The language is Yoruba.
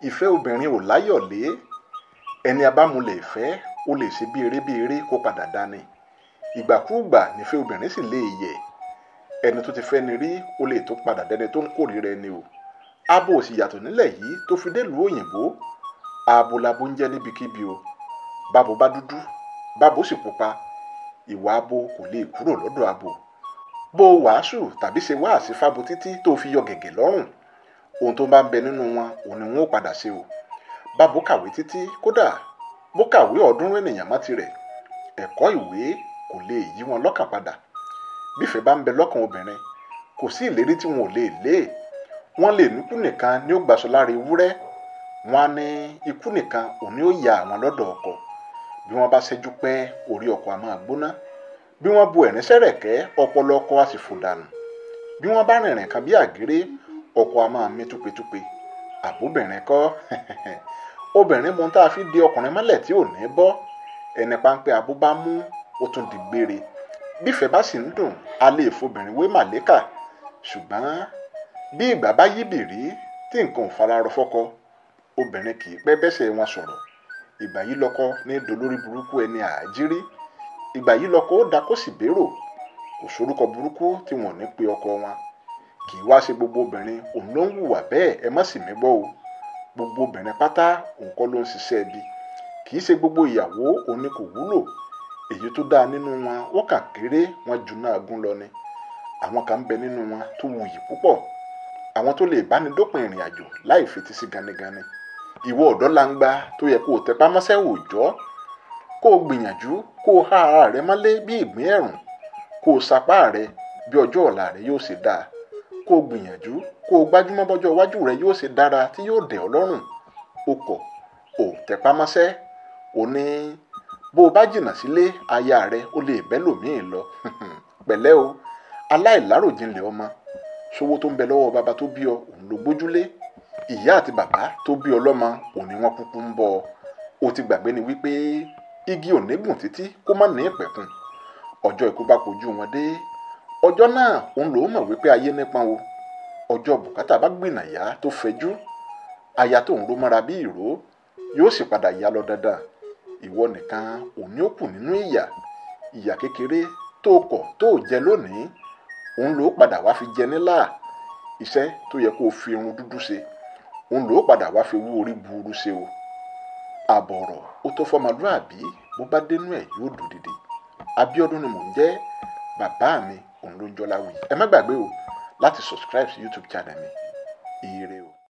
Ìfẹ́ obìnrin ò láyọ̀lé. Ẹni abámulẹ̀ ìfẹ́ ó lè ṣe bí eré bí eré kó padà dání. Ìgbàkúùgbà nífẹ̀ẹ́ obìnrin sì lè yẹ̀. Ẹni tó ti fẹ́ ni rí ó lè tó padà dẹni tó ń kórìíra ẹni o. Abo ò sì yàtọ̀ nílẹ̀ yìí tó fi délùú òyìnbó. Abo labo ń jẹ́ níbikíbi o. Bábo bá dúdú, bábo sì pupa, ìwà abo kò lè kúrò lọ́dọ̀ abo. Bó o wàásù tàbí ṣe wáàsí fábo títí tó fi yọ gẹ̀gẹ̀ lọ́rùn, ohun tó bá ń bẹ nínú wọn òun ni wọn ó padà ṣe o. Bábo kàwé títí, kódà bó kàwé 300 ènìyàn mọ́ tirẹ̀, ẹ̀kọ́ ìwé kò lè yí wọn lọ́kàn padà. Bífẹ́ bá ń bẹ lọ́kàn obìnrin, kò sí ìlérí tí wọn ò lè lé. Wọ́n lè níkú nìkan ní ó gbàsọ lára ewúrẹ́, wọ́n á ní ikú nìkan òun ni ó ya àwọn lọ́dọ̀ ọkọ. Bí wọ́n bá ṣẹ́jú pẹ́, orí ọkọ á máa gbóná. Bí wọ́n bu ẹ̀rín sẹ́rẹ̀kẹ́, ọpọlọ ọkọ á sì fò dànù. Bí wọ́n bá rìnrìn kan bí àgéré, ọkọ á máa mí túpetúpe. Àbóbìnrin kọ́. Obìnrin mọ ohun tá a fi di ọkùnrin mọ́lẹ̀ tí ò ní bọ́. Ẹni páńpẹ́ abó bá mú, ó tún di gbére. Bífẹ́ bá sì ń dùn, a lè fobìnrin wé màlẹ́kà. Ṣùgbọ́n bí ìgbà bá yí bìrí tí nǹkan ò fararọ fọ́kọ, obìnrin kì í pẹ́ bẹ́sẹ̀ wọn sọ̀rọ̀. Ìgbà yìí lọ́kọ ní dolórí burúkú ẹni àájírí. Ìgbà yìí lọ́kọ ó da kó sì bérò. Kò sórúkọ burúkú tí wọn ò ní pe ọkọ wọn. Kì í wá ṣe gbogbo obìnrin òun ló ń hùwà bẹ́ẹ̀, ẹ má sì mí gbọ́ o. Gbogbo obìnrin pátá òun kọ́ ló ń ṣiṣẹ́ ibi. Kì í ṣe gbogbo ìyàwó òun ni kò wúlò. Èyí tó dáa nínú wọn wọ́n kà kéré, wọn ju náà gún lọ ni. Àwọn kan ń bẹ nínú wọn tó wuyì púpọ̀. Àwọn tó lè báni dópin ìrìn àjò láì fetí sí ganigani. Ìwọ ọ̀dọ́ langba tó yẹ kó o tẹpá mọ́ṣẹ́ òòjọ́, kó o gbìyànjú kó o há ara rẹ mọ́lé bí ìgbín ẹ̀rùn, kó o sapá rẹ bí ọjọ́ ọ̀la rẹ yóò ṣe dáa, kó o gbìyànjú kó o gbájúmọ́ bọ́jọ́ iwájú rẹ yóò ṣe dára tí yóò dẹ̀ ọ́ lọ́rùn. O kọ̀, ò tẹpá mọ́ṣẹ́, ò ní bó o bá jìnnà sílé aya rẹ ó lè bẹ́ lòmíì lọ. Pẹ̀lẹ́ o, aláìláròjinlẹ̀ ọmọ. Ṣòwò tó ń bẹ lọ́wọ́ bàbá tó bí ọ òun ló gbójúlé. Ìyá àti bàbá tó bí ọ lọ́mọ òun ni wọ́n kúkú ń bọ. O ti gbàgbé ni wípé igi ò ní gùn títí kó má ní ìpẹ̀kun. Ọjọ́ ikú bá kojú wọn dé, ọjọ́ náà òun ló mọ̀ wípé ayé nípọn o. Ọjọ́ bùkátà bá gbìnàyà tó fẹjú, aya tó ń ro mọ́ra bí ìró yóò sì padà yá lọ dandan. Ìwọ nìkan òun ni ó kù nínú ìyà. Ìyà kékeré tó kọ̀ tó jẹ lónìí, òun ló padà wá fi jẹ nílà. Iṣẹ́ tó yẹ kó o fi irun dúdú ṣe, òun ló padà wá fi owó orí buuru ṣe o. Àbọ̀rọ̀ ó tó fọmọlúàbí, bó bá dénú ẹ̀ yóò dùn dìde. Abíọ́dún ni mò ń jẹ́, bàbá mi òun ló ń jọlá wí. Ẹ má gbàgbé o láti subscribe sí YouTube channel mi. Ire o.